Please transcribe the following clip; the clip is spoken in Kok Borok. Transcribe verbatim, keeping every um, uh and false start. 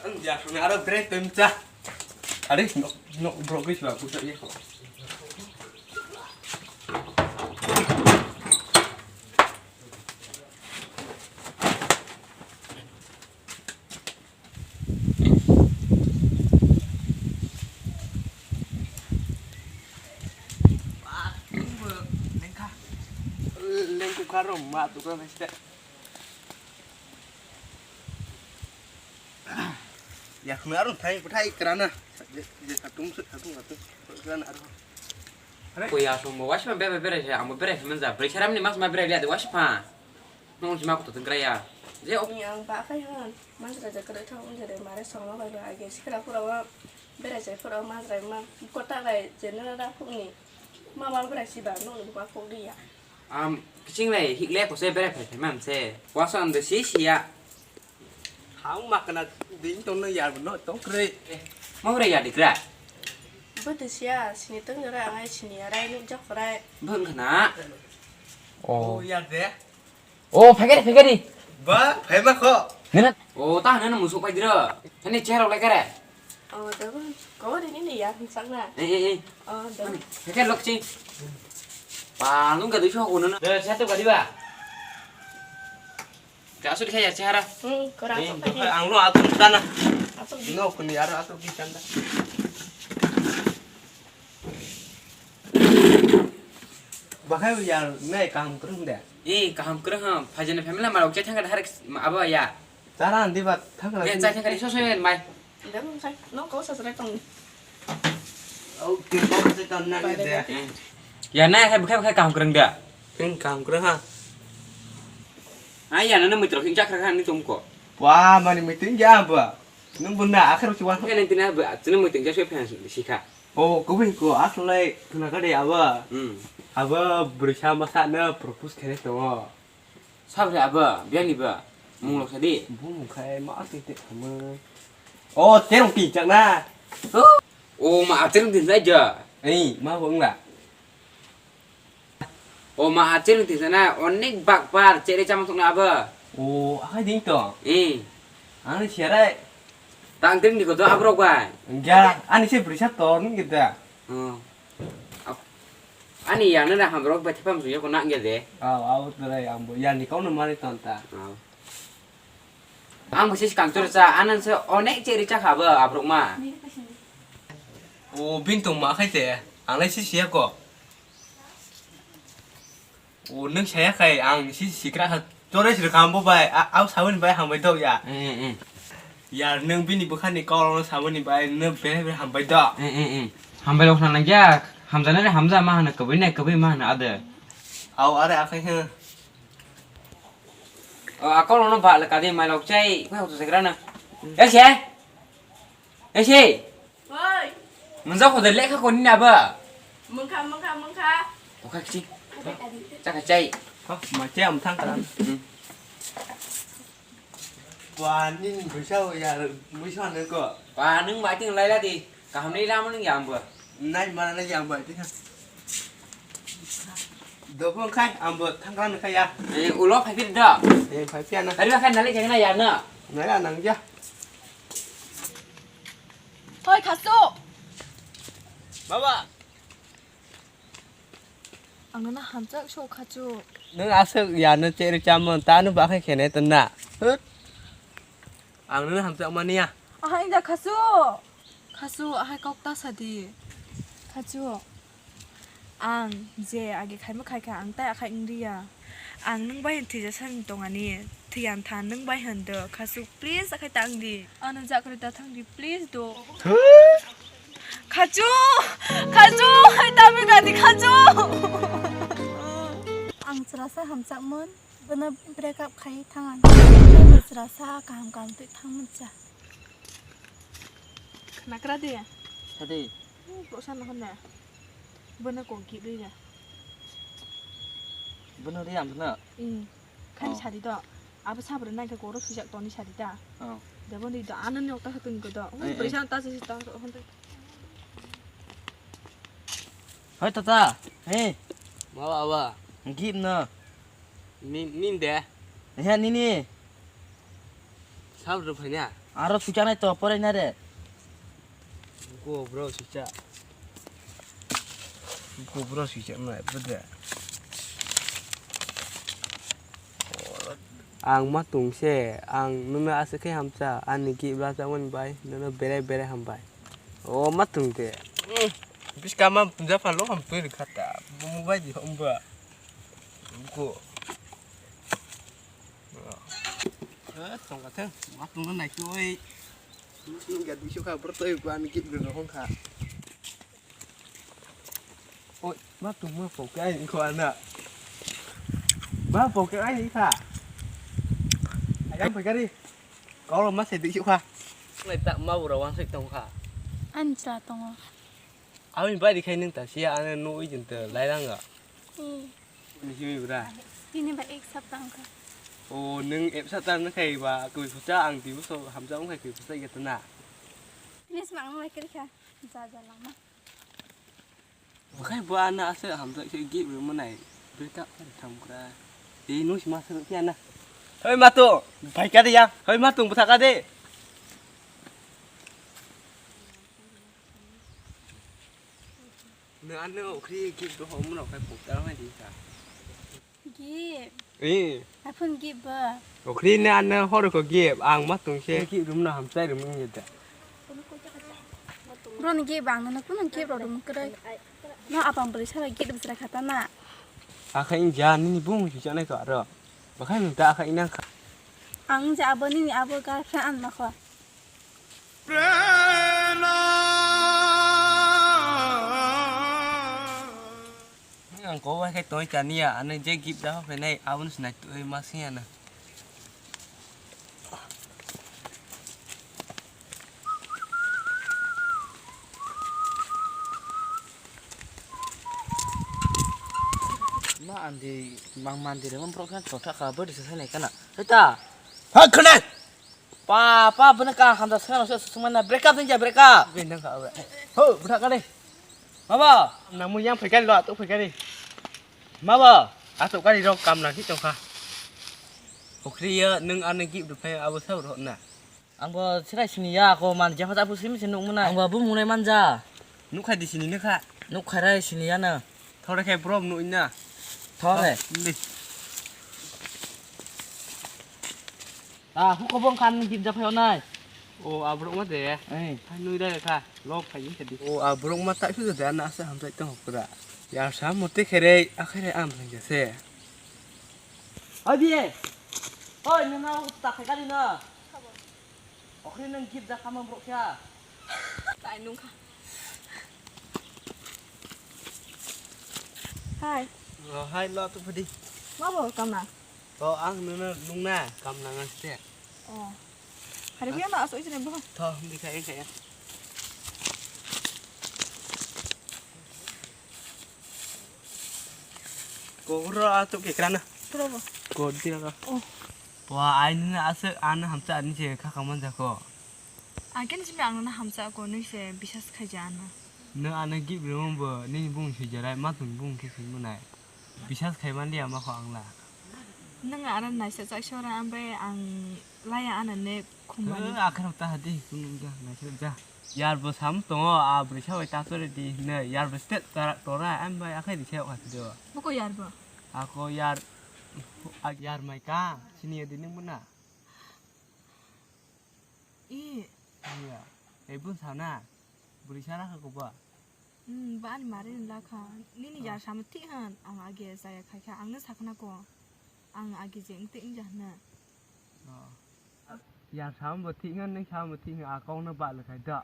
Ang dia suni aro break time cha. Are, no, no, bro, guys, ba, pusa ye. Lengkha. Lengkha ro ma tu ka neste. Ya khna ro thai puthai krana. Je, je satung satung satung krana aro. Ko ya song bo wasi ma bebe bere se, amo bere se manja. Bere seram ni mas ma bere liya de wasi pa. Nong sima ko tengkra ya. Je ok. Ni ang ba khai hon. Manjra je kre thong je de mare song ma bai ba age sikra pura wa bere je pura manjra ma kota bai je na da phung ni. Ma ma bere si ba nong ni ba phung di ya. Am kicing lai hik le ko se bere phai phai mam se. Wasa am de si si ya. Hang ma kana ding tong no ya no tong kre. Ma bere ya dikra. Bo de sia sini tong ra ngai sini ya rai nuk jak rai. Bang khana. Oh. Oh ya de. Oh, phaikari, phaikari. Ba, phaima kho. Nina. Oh, ta nana musuk pai dira. Hani chehra lai kare. Oh, dago. Kau ni ni ya, sakna. Eh, eh, eh. Oh, dago. Phaikari lokchi. Pa, nung gadu sho ko nana. De, satu gadi ba. Ka asuk kaya chehra. Hmm, kau Eh, asuk pai. Ang lo atuk dana. Asuk di. No, kuni aro atuk di chanda. Bakhai ya, nai kaham kurung de. Eh, kaham kwrwng ham. Phaijani family ma rok chai thangkha harek ma abo ya. Chara andi ba thangkha. Eh, chai thangkha so so mai. Dam khai, no ko sa sara tong. Au ke ko se kam na de. Eh. Ya na hai bukhai bukhai kaham kwrwng da. Ken kaham kwrwng ha. Ai ya na muitrok sing chakra khan ni tum ko. Wa mani muitring ya ba. Nung bunna akhir si wan. Ken tin ha ba, tin muitring ja so phan sikha. Oh, kubui ko aslai khna ka de aba. Hmm. Aba brisa masa na propose khe tongo. Sabri aba, biani ba. Mung lok sadi. Bumung khai ma asli te khama. Oh, terong ti chak na. Oh, ma terong tin lai ja. Ei, ma bung la. Oh, ma terong tin na, onek bak par chere chama tok na aba. Oh, akai ding to. Eh. Ani siarai. Tang tin di ko to abrok bai. Enggak, ani se brisa tor nung kita. Oh. Ap-, ani yang na hamrok bai thepam suyo ko nak nge de. Aw, aw, terai ang bo, yang ni kau no mari tonta. Aw. Ang bo sis kang tur cha, anan se onek cheri cha khabo abrok ma. O bin tong ma khai te, ang lai sis ya ko. O nung saya khai, ang sis sikra kha. Tore sir kham bo bai, a-, au sabun bai hambai dok ya. Eh, eh. Ya, nung bini bwkhani kau sabun bai, nung bere bere hambai dok. Eh, eh, eh. Hambai lok nang ya, hamjana re hamja ma hana, kwbui nai kwbui ma hana ade. Au are akhai he. O akol no ba le kadi mai lok chai, ko to segra na. Ese. Ese. Oi. Manja ko de lekha ko ni na ba. Mungkha, mungkha, mungkha. Okha kichi. Chaka chai. Ha, ma chai am thang karan. Hmm. Wa, nin buisa ya, buisa ne ko. Wa, nung ma ting lai la di. Kaham ni lam nung yang ba. Nai ma na yang ba ti. Dobong khai, ang bo thangkang khai ya. Eh, ulo phai phir da. Eh, phai phia na. Hari ba khai nali jeng na ya na. Nai la nang ja. Hoi, Khasu. Baba. Ang no hamjak so Khasu. Nung aswk ya no cheri chamon ta no ba khai khene tan na. Hut. Ang no hamjak mani ya. Aha, inda Khasu. Khasu, ahai kok ta sadi. Khasu, ang je age khaima khaikha, ang tai akhai wngriya. Ang nwng bai thwija sani tongani, thwiyan than nwng bai hwn do. Khasu, please akhai tang di. Ano jakri ta thang di, please do. Khasu, Khasu, hai tami gadi Khasu. Ang chwrasa hamjakmon, bono break up khai thangan. Chwrasa kaham kaham twi thangmani cha. Khna kra de. Sadi. Bo sa na honna. Bono kok gi de ya. Bono de am na. Hmm. Khani sadi do. Abo sabra nai kha koro sujak toni sadi da. Oh. Debo ni do anani okta hatun ko do. Eh, eh. Prisa ta si ta hon. Hoi tata. Hey. Bawa awa. Gip na. Ni, ni de. He, nini. Sab rw phaina? Aro suicha nai to, porai nai re. Go bro, suicha. Go bro, suicha nai, bro de. Ang ma tong se, ang nono aswk khe hamcha, ani gift rwchapmani bai, nono berai berai hambai. O ma tong de. Biskang ma punja phalo ham twi rwkha ta. Bo mobile di hom ba. Go. Eh, tongka thang. Ma tongna nai khe oi. Ga duiso kha, bro, toi ba ani gift rwna hong kha. Oi, ma tong ma pok ai ko ana. Ma pok ai kha. Ayang pagari. Kau lo ma se duiso kha. Nai ta ma bura wan sek tong kha. Ani cha tongo. Aboni bai di khai nung ta sia ano nugwi jin to lailanga. Hmm. Ni hiwi bra. Ini ba ek sapta wngkha. O nung ek sapta wngkha ba koi phucha ang tibu so hamja wngkha koi phucha ya tana. Ini sma ang lai kiri kha. Ja ja lama. Bukhai bo ano ase hamja se gi wi manai. Break up khai thang kra. Di nu sima se kya na. Hoi ma to, bai ka de ya. Hoi ma to butha ka de. Nang ano ukhri gift rw hom rok khai pokta rw hai di sa. Gift? Eh. Aphun gift ba? Ukhri nang ano hor ko gift, ang ma tong se. Gift rw na hamchai rw mung yeda. Bro ni gift ang nang kun gift rw mung krai. No apang beri sara gift bsra khata na. Akha in ja nini bung si chane ka ro. Bakhai mung ta akha inang kha. Ang ja abo nini abo girlfriend an ma kho. Ang ko bai khai toi chaniya, ano je gift da hok nai, abon sinai toi ma siya na. Ma andi mang mandi re, mon prok kan chota kha, bodi se sai nai kana. Heta. Ha khana. Pa, pa, bini ka hamsa sengano se sumana break up din ja break up. Bini ka awe. Ho, butha kali. Mabo, nang mu yang phai kali lo, atuk phai kali. Mabo, atuk kali rok kam nang ki tongkha. Ukhri ya, nung ano gift rw phai abo sab rw na. Ang bo sirai sini ya, ako man jepha japu simi se nuk mwnai. Ang bo bumung nai manja. Nuk khai di sini nukha. Nuk khai rai sini ya na. Thore khai brom nuk na. Thore. Li. Ah, huko bong kan gift ja phai onai. O, abrok ma de. Eh. Hai nui dai kha. Lok khai ni di. O, abrok ma tai phi de na asa ham tai tong pura. Ya sam mo te khere, akhire am thang se. Adi. Oi, nana ta khai kali na. Okhri nang gift da khamang bro kya? Tai nung kha. Hai. Oh, hai lo tu padi. Ma bo kam na? Oh, ang nana nung na kam na ngan ste. Oh. Hari biya na aso isne bo. Tho, di kha, kha. Kogro atuk ke krana. Pura bo. Kodi ra. Oh. Wa, ai nini aswk ano hamsa ani se kha kha manjak ko. Agen simi ang nono hamsa ko, nui se bisas khaija ano. Nung ano gift rwmung bo nini bung se jerai, ma tong bung khe se mwnai. Bisas khai man liya ma kho ang la. Nung ano naisa chak sora ambai ang laya ano ne khumani. Eh, akhir ta hadi kunu ja, naisa ja. Yar bo sam tongo, a bwrwi sa bai ta chori di hinwi. Yar bo state tora, tora, ambai akhai di se o khasi do. Buko yar bo? Ako yar, a yar mai ka, sini di nung muna. I. Iya. Ei bun sana. Bwrwi sana kha kuba. Hmm, ba ani mari ni lakha. Nini yar sama thik han, ang age jaya khai kha, ang no sakna ko. Ang age je wng te wng ja hna. Oh. Yar sama bo thik han, nung sama bo thik han, a kok no ba le khai da.